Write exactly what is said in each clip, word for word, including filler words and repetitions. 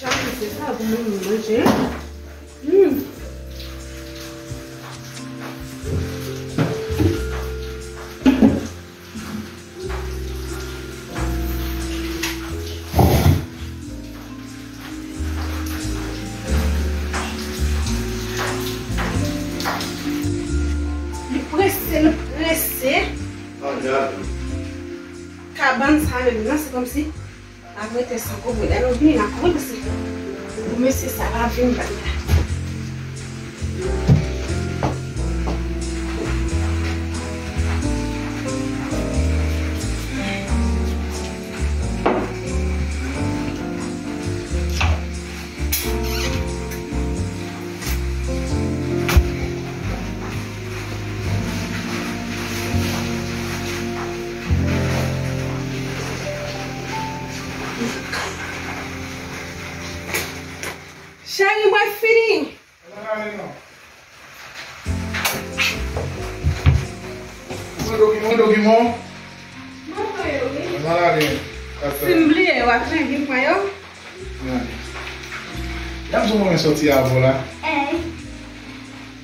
Chak se sa pou moun manje. Hmm. Li prese, li prese. Kabann sa menm nan, se kòmsi ap rete san kòb wi. Lè nou vini la, kòman se pou mesye sa pa vin bat la? Cheri, mwen fini. Mwen dokiman, dokiman. Mwen pran yo, wi. Mwen lage. Si m bliye, w ap vin pran yo? Mwen. Gad jan mwen sòti avè w la. Ey.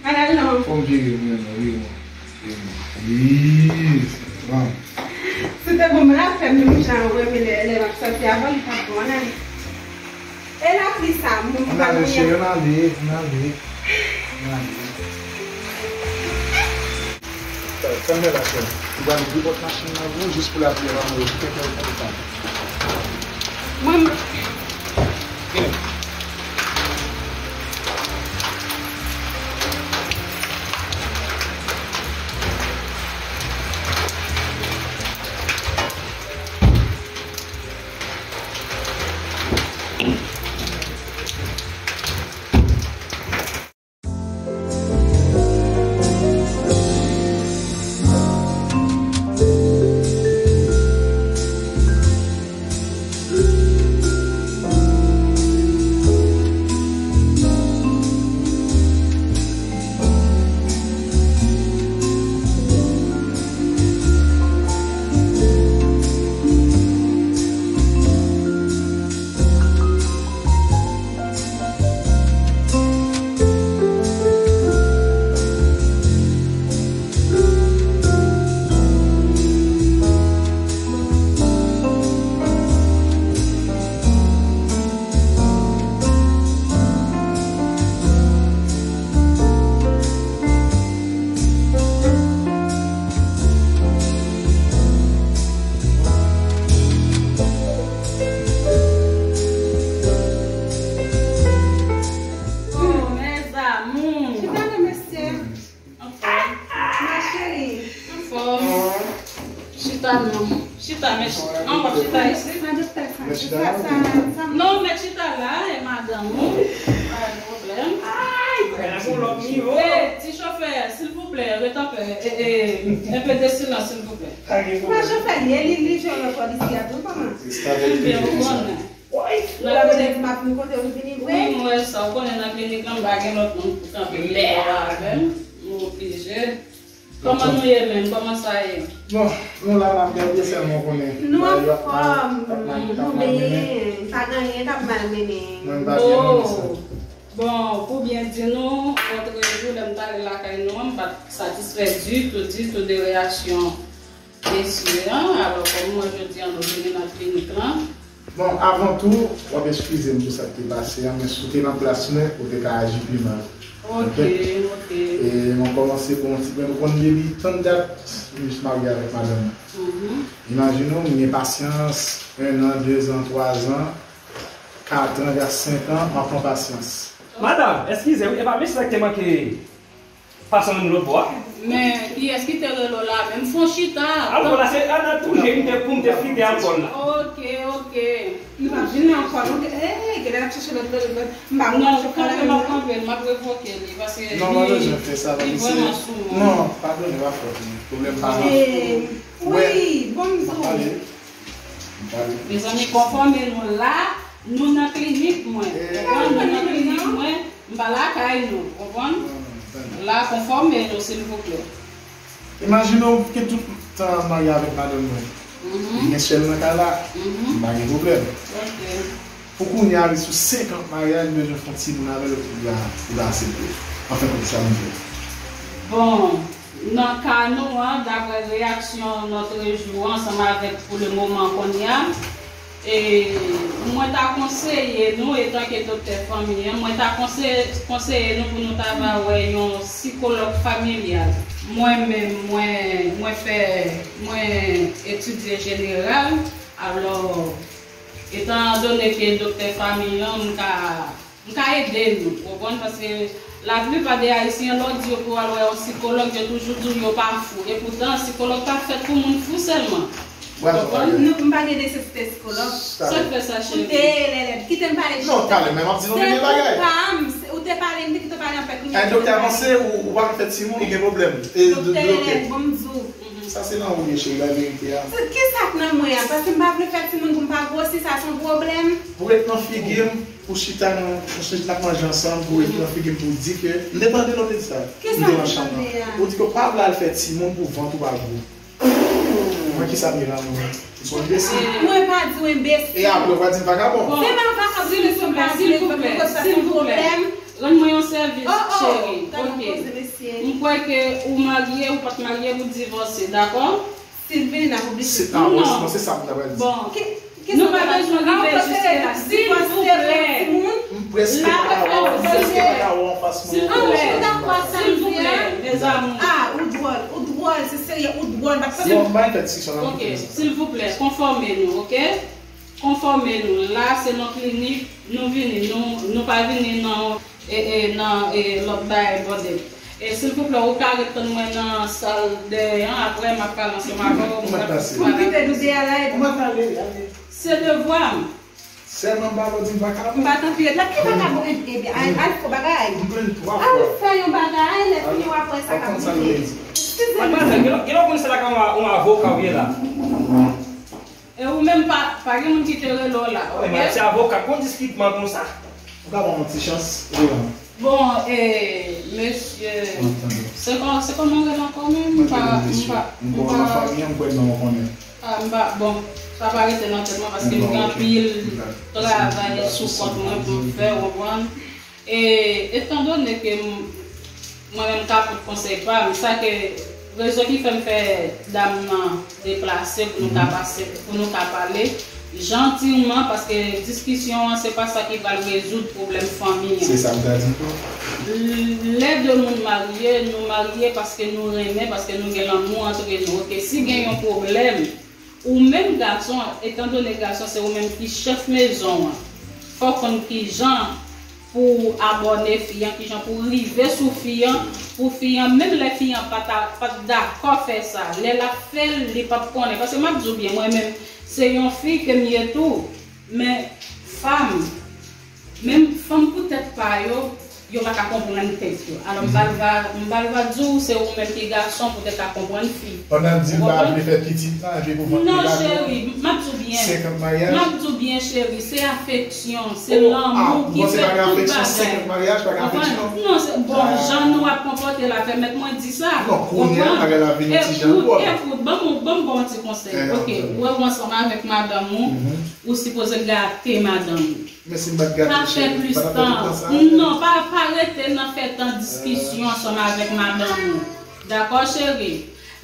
Al al non. Fò m vire m, vire m, vire m. Ii, se bon. Si te bon, mwen ap fè menm jan ou renmen lè, lè m ap sòti avè w, li p ap bon, ann ale. E lapli sa, moun pa mouye. Ann ale, cheri, ann ale, ann ale. Ann ale. Sa, sa m fè la, cheri. M pral ouvri pòt machin nan pou ou, jis pou lapli a pa mouye. Kèkè ou konn sa. Mwen, Oh, mes amours. Chita non, mesye. Anfòm. Ma chérie. Anfòm. Chita non. Chita, men chita. Anfòm, chita isi. Sa doktè sa. Sa, sa, sa. Non, men chita la, e madanm ou. Pa gen pwoblèm. Ay, la pou lòt nivo. E, ti chofè, silvouplè, ret anpè. E, e, un peu de silence, silvouplè. Pa gen pwoblèm. Chofè, li, li, li jwe lòt bò isi a tou, kòman? Ebyen, ou konnen. Nan klinik m ap vin kote w vini vre. Wi, m wè sa. Ou konnen nan klinik lan, m pa gen lòt moun pou kanpe menm jan avè m. M oblije. Kòman nou ye menm? Kòman sa ye? Bon, nou la, n ap gade sèlman konnen. Nou anfòm, nou byen. Pa gen anyen k ap mal mennen. Mwen, m pa byen non, mesye. Bon, pou byen di nou, lòt jou, lè m t ale lakay nou an, m pa t satisfè ditou, ditou de reyaksyon mesye an. Alò, kòm mwen, jodi a, nou vini nan klinik lan. Bon, avan tou, w ap eskize m pou sa k te pase a, men si w te nan plas mwen, ou te ka aji pi mal. Ok, ok. E mwen kòmanse pran yon ti grenn, ou konn depi tann dat, m jis marye avèk madanm mwen. Imajine w, m gen pasyans, en an, de zan, twa zan, kat an, jiska senk an, m ap pran pasyans. Madanm, eskize wi, e pa mesye sa ki te manke pase yon lòt bò a. Men, kiyès ki te rele w la menm? Fon chita. Alkòl la, se Ana tou je m te pou m te fite alkòl la. Ok, ok. Nou p ap vin la ankò, non? Eh, genlè l ap chèche lòt, lòt, lòt. M pa konn chofè la menm non. Non, kanpe, m ap kanpe, m ap revoke li, paske li vrèman sou mwen. Non, padone, pa fòt li. Pwoblèm pa nan. Wi, bon, m di w. Mezanmi, konfòme nou la, nou nan klinik mwen. Konprann, nou nan klinik mwen, m pa lakay nou, konprann? La, konfòme nou, silvouplè. Imajine w ke tout tan m marye avèk madanm mwen. Li gen sèl nan kay la, m pa gen pwoblèm. Pou kounye a, sou senk an maryaj, m bezwen fè yon timoun avè l, ou ka, ou ka aksepte. Anfen, konn sa m fè. Bon, nan ka nou an, daprè reyaksyon Notre Jour ansanm avèk pou le moman kounye a, e, mwen ta konseye nou, etanke doktè fanmi an, mwen ta konse-, konseye nou pou nou ta va wè yon sikològ familyal. Mwen menm, mwen, mwen fè, mwen etidye jeneral, alò, etan done ke doktè fanmi an, m ka M ka ede nou, ou konprann, paske laplipa de Ayisyen, lè w di yo pou al wè yon sikològ, yo toujou di w yo pa fou. Epoutan, sikològ pa fèt pou moun fou sèlman. Ou konprann? Nou, m pa gen nesesite sikològ. Sa k fè sa, cheri? Koute, Lèlè, kite m pale chita. Non, talè, men m ap di nou de bagay. Se pou pa m, se, ou te pale, m te kite w pale anpè kounye a. Doktè avanse, ou, ou pa ka fè timoun, ou gen pwoblèm. Doktè Lèlè, bon, m di w. Sa se nan ou ye, cheri, la verite a. Kisa k nan mwen an? Paske m pa vle fè timoun pou m pa gwosi, sa se yon pwoblèm. Pou ret nan figi m, pou chita nan, pou chita n ap manje ansanm, pou ret nan figi m, pou di ke, m te tande lè w te di sa. Kisa m te tande a? Ou di ke w pa vle al fè timoun pou vant ou pa gwo. Kisa m ye la, mwen? M se yon enbesil? Mwen pa di w enbesil. E apre, w va di m vakabon? Bon, se pa vakabon, silvouplè, silvouplè, silvouplè. Rann mwen yon sèvis, cheri. Ok. M kwè ke ou marye, ou pa t marye, ou divòse, dakò? Si l vini, n ap oblije. Se, ah, non, se sa m ta pral di. Bon, nou pa bezwen rive jiske la. Silvouplè. M prèske pa ka wè w, m prèske pa ka wè w anfas mwen. Silvouplè, silvouplè, mes amours. Ah, ou dwòl, ou dwòl, se serye, ou dwòl. Bon, m pa fè diskisyon la. Ok, silvouplè, konfòme nou, ok? Konfòme nou. La, se nan klinik, nou vini, nou, nou pa vini nan e, e, nan, e, lòt bagay bòdèl. E, silvouplè, ou ka ret tann mwen nan sal dèyè an, apre m ap pale ansanm avè w, m ap pale. Pou kite nou deyò la, epi. Se devwa m. Sèlman m pa vle di m vakabon. M pa t anvi ret la. Ki vakabon? Ebyen, al, al fè yon bagay. M plenn twa fwa. Al fè yon bagay, lè fini w ap wè sa k ap rive. Eskize m. Gen lè w konn se la ka yon avoka w ye la. E ou menm pa, pa gen moun ki te rele w la, ok? Ti avoka, konn diskitman konsa. Ou ka ban m yon ti chans, Roland? Bon, e, mesye, se kò-, se kòman w rele ankò menm? M pa, m pa, m pa, m pa, ah, m pa, bon, sa pa rete nan tèt mwen paske m gen anpil travay sou kont mwen pou m fè, w konprann? E, etandone ke m, mwen menm m ka pote konsèy pa m, sa ke rezon ki fè m fè dam nan deplase pou nou ka pase, pou nou ka pale jantiman, paske diskisyon an se pa sa ki pral rezoud pwoblèm fanmi an. Se sa m ta di tou. Lè de moun marye, nou marye paske nou renmen, paske nou gen lanmou antre nou. Ok, si gen yon pwoblèm, ou menm gason, etandone gason se ou menm ki chèf mezon an, fò w konn kijan pou w abòne fi an, kijan pou w rive sou fi an, pou fi an, menm lè fi an pa ta, pa t dakò fè sa, lè l ap fè l, li p ap konnen. Paske m ap di w byen, mwen menm, se yon fi ke m ye tou, men fanm, menm fanm pou tèt pa yo, yo pa ka konprann tèt yo. Alò, m pral va, m pral va di w, se ou menm ki gason pou te ka konprann fi. Pandan l di l pa vle fè pitit la, epi pou vant li pa gwo. Non, cheri, m ap di w byen. Senkant maryaj? M ap di w byen, cheri, se afeksyon, se lanmou ki fè tout bagay. Ou panse pa gen afeksyon, senkant maryaj, pa gen afeksyon? Non, se, bon, jan nou ap konpòte la, pèmèt mwen di sa. Non, kounye a, bagay la vin yon ti jan dwòl. Ekout, ekout, ban m, ban m ba w yon ti konsèy. Ok, ou wè ou ansanm avèk madanm ou, ou sipoze gate madanm ou. Men si m pa t gate l, cheri, m pa t ap fè tout tan sa a. Non, pa, pa rete nan fè tan diskisyon ansanm avèk madanm ou. Dakò, cheri?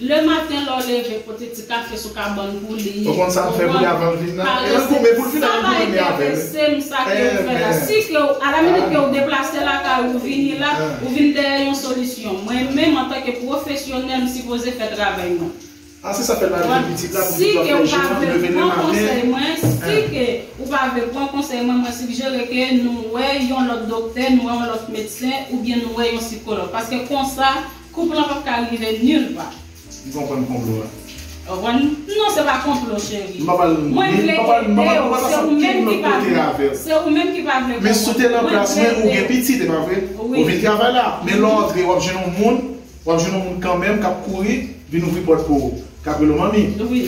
Lematen, lè w leve, pote ti kafe sou kabann pou li. Ou konn sa m fè pou li avan l vin nan? E l goumen pou l vin, l goumen avè l. Sa pa enterese m, sa ke ou fè la. Si ke w, alaminit ke w deplase lakay ou, ou vini la, ou vin dèyè yon solisyon. Mwen menm, antanke pwofesyonèl, m sipoze fè travay mwen. Ah, se sa fè l pa vin pitit la pou pitit la fè je nan leve lematen. Si ke ou pa vle pran konsèy mwen, si ke ou pa vle pran konsèy mwen, mwen sijere ke nou wè yon lòt doktè, nou wè yon lòt medsen, oubyen nou wè yon sikològ. Paske konsa, koup lan p ap ka rive nil pa. M konprann konplo a. Ou konprann? Non, se pa konplo, cheri. Mwen vle ede w, se ou menm ki pa vle, se ou menm ki pa vle konprann. Men si w te nan plas mwen, ou gen pitit, e pa vre? Ou vin travay la. Men lè w antre, w ap jwenn yon moun, w ap jwenn yon moun kanmenm k ap kouri vin ouvri pòt pou ou, k ap rele w manmi.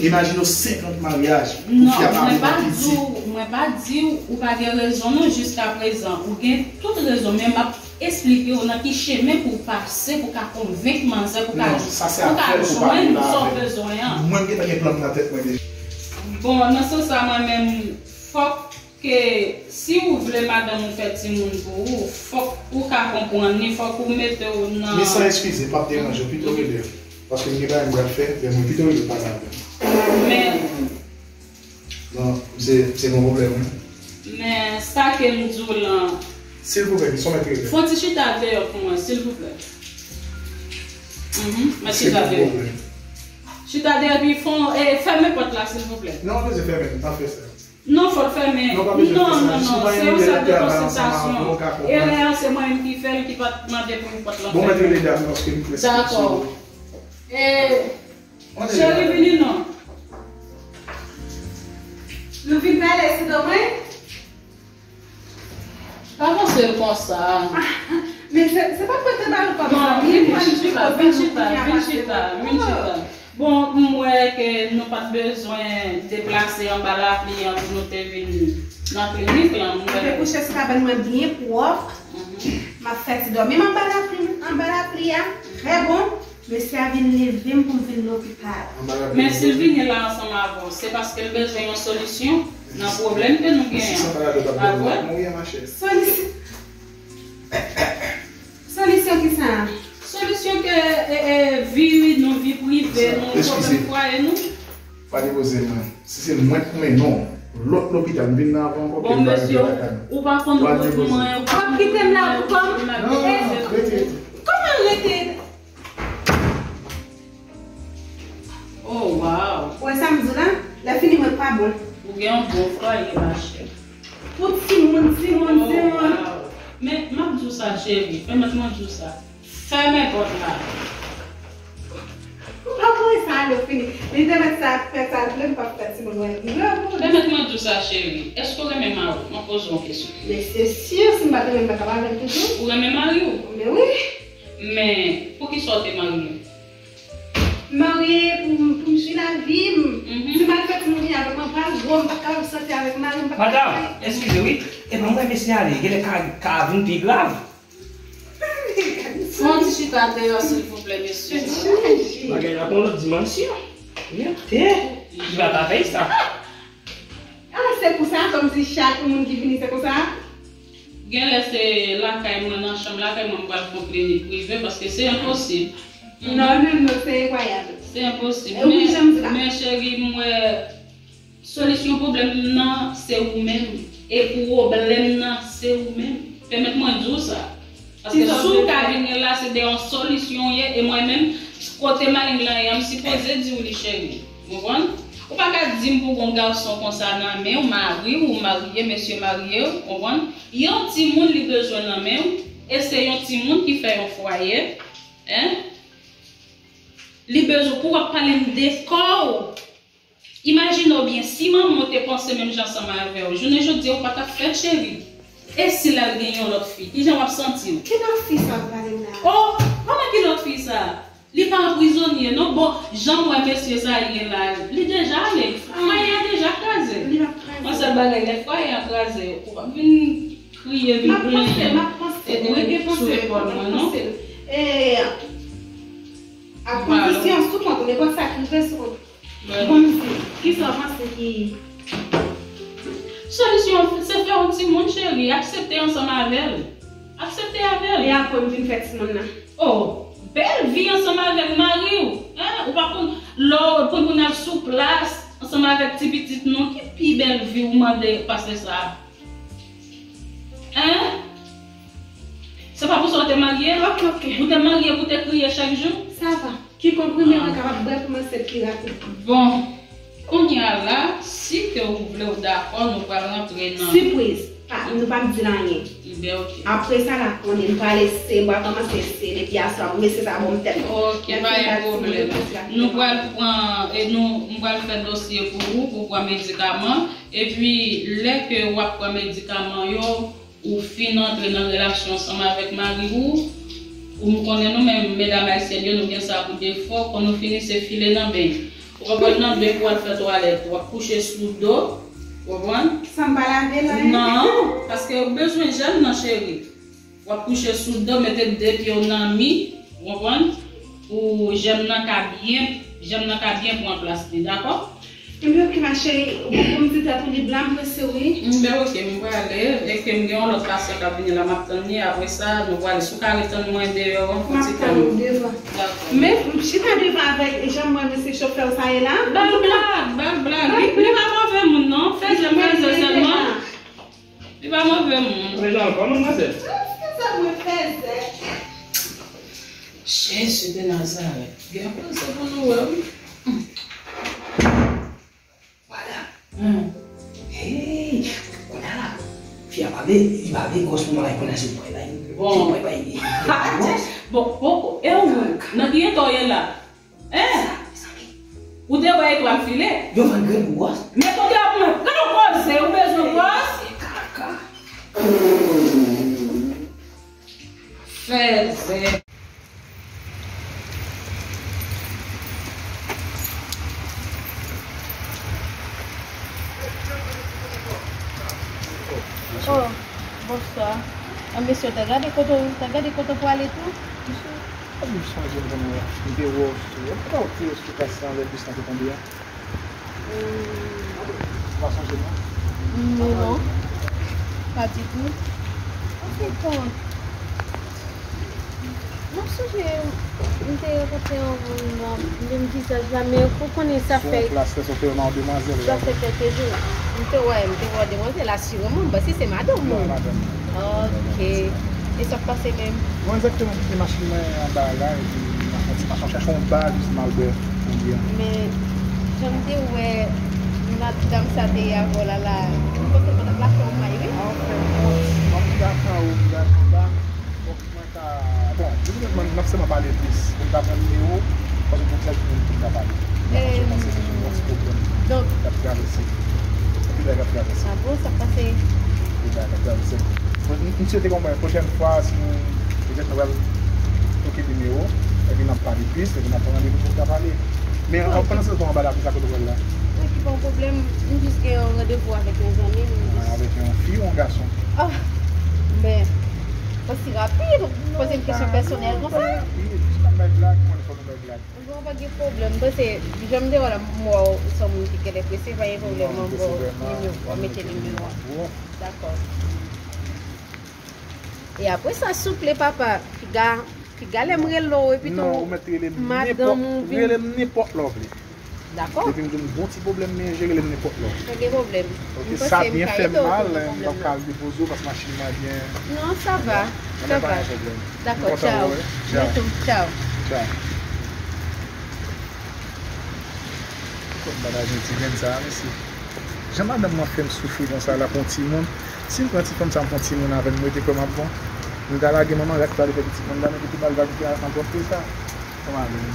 Imajine w senkant maryaj pou fi a pa vle gen pitit. Non, mwen pa di w, mwen pa di w ou pa gen rezon non, jiskaprezan. Ou gen tout rezon, men m ap esplike w nan ki chemen pou w pase, pou w ka konvenk manzè, pou w ka, pou w ka jwenn sa w bezwen an. Mwen, m gentan gen plan m nan tèt mwen deja. Bon, nan sans sa, mwen menm, fòk ke si ou vle madanm ou fè timoun pou ou, fòk ou ka konprann li, fòk ou mete w nan. Men san eskize, m p ap deranje w, pito rele m. Paske m gen bagay m pral fè, lè mwen pito rele w pale avè m. Men. Non, se, se yon pwoblèm, wi. Men sa ke m di w lan. Silvouplè, ki son mèt rele. Fè yon ti chita deyò pou mwen, silvouplè. Mhm, mèt chita deyò. Chita deyò, epi fè yon, e, fèmen pòt la, silvouplè. Non, pa bezwen fèmen, m pa fè sa. Non, fò l fèmen. Non, pa bezwen fè sa. Non, non, non, se yon sèl de konsiltasyon. Erè an, se mwen menm ki fè l, ki pa t mande pou pòt lan fèmen. Bon, mèt rele dam nan, paske m prèske sou. Dakò. E, cheri, vini non. Nou vin pale sou do mwen? Pa panse l konsa. Men se, se pa pote ba nou kòb sa. Non, vin, vin chita, vin chita, vin chita, vin chita. Bon, m wè ke nou pa t bezwen deplase anba lapli an pou nou te vin nan klinik lan. M wè. Mwen te kouche sou kabann mwen byen pwòp. Mhm. M ap fè ti dòmi m anba lapli, anba lapli a. Trè bon. Mesye a vin leve m pou m vin lopital. Men si l vini la ansanm avè w, se paske l bezwen yon solisyon nan pwoblèm ke nou genyen an. Pa vre? Solisyon. Solisyon ki sa? Solisyon ke, e, e, vi nou, vi prive nou, pwoblèm fwaye nou. Pa depoze mwen. Si se mwen k mennen w lòt lopital, m vin nan avan ankò, ke m pa rete lakay mwen. Ou pa konn wout mwen. W ap kite m la pou kòm? Non, rete. Kòman rete? Oh, wow. Ou wè sa m di w la? Lè fini, mwen pa bon. Ou gen yon bon fwaye, machè. Pou timoun, timoun, timoun. Men, m ap di w sa, cheri. Pèmèt mwen di w sa. Fèmen pòt la. Ou pa voye sa ale, w fini. Li te mèt sa fè sa l vle, m p ap fè timoun mwen. Pèmèt mwen di w sa, cheri. Èske w renmen mari w? Mwen poze w yon kesyon. Men se si, si m pa t renmen, m pa t ap avè l toujou. Ou renmen mari w? Men wi. Men, poukisa w te marye? M marye pou m, pou m jwi lavi m. Si m al fè timoun vini avèk mwen, m pral gwo, m pa t kapab sòti avèk mari m, m pa t kapab. Madanm, eskize wi. Epa, m wè mesye ale, genlè ka, ka vin pi grav. Fè yon ti chita deyò, silvouplè, mesye. Bagay la pran lòt dimansyon. Mète, li pa ka fè sa. Ah, se pou sa, kòmsi chak moun ki vini, se konsa? Genlè se lakay mwen, nan chanm lakay mwen, m pral fè yon klinik prive, paske se enposib. Non, non, non, se enkwayab. Se enposib. Men, men cheri, m wè solisyon pwoblèm nan, se ou menm. E pwoblèm nan, se ou menm. Pèmèt mwen di w sa. Paske si w ka vini la, se de yon solisyon w ye, e mwen menm, kote maleng lan ye, m sipoze di w li, cheri. Ou konprann? Ou pa ka di m pou gon gason konsa nan men w, mari w, ou marye, mesye marye w, konprann? Yon timoun li bezwen nan men w, e se yon timoun ki fè yon fwaye, en? Li bezwen pou w ap pale m de kò w. Imajine w byen, si manman w te panse menm jan ansanm avè w, jounen jodi a ou pa t ap fèt, cheri. E si l al gen yon lòt fi, kijan w ap santi w? Ki lòt fi sa w ap pale m la? Oh, kòman ki lòt fi sa? Li pa yon prizonye, non. Bon, jan m wè mesye sa ye la, li deja ale. Fwaye a deja kraze. Li p ap kraze. Yon sèl bagay, lè fwaye a kraze, ou p ap vin kriye, vin plenyen. M ap panse, m ap panse, mwen gen panse, m ap panse. E, a kondisyon, sou kont ou, nenpòt sa k rive sou kont ou. Bon, m di, kisa w panse ki solisyon an? Se fè yon timoun, cheri. Aksepte ansanm avè l. Aksepte avè l. E apre m vin fè timoun nan? Oh, bèl vi ansanm avèk mari w. Hein? Ou pa konn, lè w konn pou n al sou plas ansanm avèk ti pitit nou, ki pi bèl vi ou mande pase sa? Hein? Se pa pou sa w te marye? Ok, ok. Ou te marye pou te kriye chak jou? Sa va. Ki konprime mwen kapab bwè pou mwen se pi rapid? Bon, kounye a la, si ke ou vle, ou dakò, nou pral rantre nan. Sipriz. Pa, nou p ap di l anyen. Ben, ok. Apre sa, n a konnen, m pral eseye, m pral kòmanse eseye depi aswè, pou mesye sa ban m tèt. Ok, pa gen pwoblèm. Nou pral pran, e nou, m pral fè dosye pou ou, pou pran medikaman. Epi, lè ke w ap pran medikaman yo, ou fin antre nan relasyon ansanm avèk mari ou, ou m konnen nou menm, medam ayisyèn yo, nou gen sa pou defo, kon nou fini, se file nan beny. Ou konprann, nan beny pou w al fè twalèt, w ap kouche sou do, ou konprann? San m pa lave l anyen? Non, paske ou bezwen jèm nan, cheri. W ap kouche sou do, mete de pye w nan mi, ou konprann? Pou jèm nan ka byen, jèm nan ka byen pran plas li, dakò? Ebyen, ok, ma chérie, ou pou m di tèt ou lib la, m prese wi. Ebyen, ok, m prale, e ke m gen yon lòt pasyan k ap vini la, m ap tann li, apre sa, nou prale. Si w ka ret tann mwen deyò, yon ti tan. M ap tann ou devan. Dakò. Men, chita devan avèk, jan m wè mesye chofè w sa ye la. Bèl blag, bèl blag. Li, li pa move moun, non. Fè jèm, fè jèm sèlman. Li pa move moun. Mezanmi, kòman manzè? Sa mwen fè, sè. Jezi de Nazarèt. Gen koze pou nou wè, wi. Vwala. Hey, kounye a la, fi a pa vle, li pa vle gòs pou mari kounye a se bwè bay. Bon. Se bwè bay. Bon, bon, e ou, nan ki eta w ye la? Hein? Ou te wè etwal file? Yo vann grenn pou gwòs. Men kote ap mwen? Gade yon koze, ou bezwen gwòs? Se kaka. Fèzè. Oh, bonswa. Ah, mesye, ta gade kote, ta gade kote pou ale tou, mesye. Mwen sonje m konn wè, m te wè w sou, e pa w te sou plas la lè bis la te tonbe a? Ou pa sonje non? Non, non. Pa ditou. Anfen, kont. M ap sonje, m te rankontre yon moun nan menm vizaj la, men ou konnen sa fè. Sou yon plas, lè sa w te wè yon demwazèl. Sa fè kèlke jou. M te wè, m te wè demwazèl la, sireman, m panse se madanm ou. Non, madanm mwen. Ok. E sa k pase menm? Mwen egzakteman kite machin mwen anba la, epi m ap fè yon ti mache, m ap chache yon ba jis m al bwè yon byè. Men, jan m te wè madanm sa te ye avè w la, la, m panse l pa t ap lage w may, wi. Anfen, bon, m ap vin lakay ou, m vin lakay anba. Fòk mwen ka, bon, m vin mwen, m ap sèlman pale plis. Pou m ta pran nimewo, paske pou m chèche moun pou m ta pale. Mwen panse se yon ti pwoblèm k ap travèse. Anpil bagay k ap travèse. Ah bon, sa k pase? Anpil bagay k ap travèse. Bon, m, m swete konprann pwochèn fwa, si nou, petèt nou pral twoke nimewo, epi n ap pale plis, epi n ap pran randevou pou n ta pale. Men, an, pandan se tan, anba lapli sa kote w pral la? Wi, ki pa yon pwoblèm. M jis gen yon randevou avèk yon zanmi m. Ah, avèk yon fi ou yon gason? Ah, men, osi rapid, ou poze m kesyon pèsonèl konsa? Non, pa rapid, jis pa bay blag, mwen fò nou bay blag. Bon, pa gen pwoblèm. M panse, jan m te wè la, m wè w se yon moun ki genlè prese, pa gen pwoblèm, mwen ba w nimewo, w ap mete nimewo a. Dakò. E apre sa, souple, papa, piga, piga lè m rele w, epi tou, madanm ou vin. Non, ou mèt rele m nenpòt, rele m nenpòt lè w vle. Dakò. Depi m di w m gon ti pwoblèm, men je rele m nenpòt lè w vle. Pa gen pwoblèm. Ok, sa byen fè m mal, m p ap ka al depoze w, paske machin mwen byen. Non, sa va, sa va. Dakò, tchaw. Byentou, tchaw. Tchaw. Kot m pa ta jwenn ti grenn sa a, mesye? Jan madanm mwen fè m soufri konsa la pou yon timoun. Si m pran ti fanm sa a, m pran timoun avè m, m rete kwè m ap bon? M ta lage manman rat pral fè pitit mwen, m ta mete bal va kite anpòte sa. Kòman menm?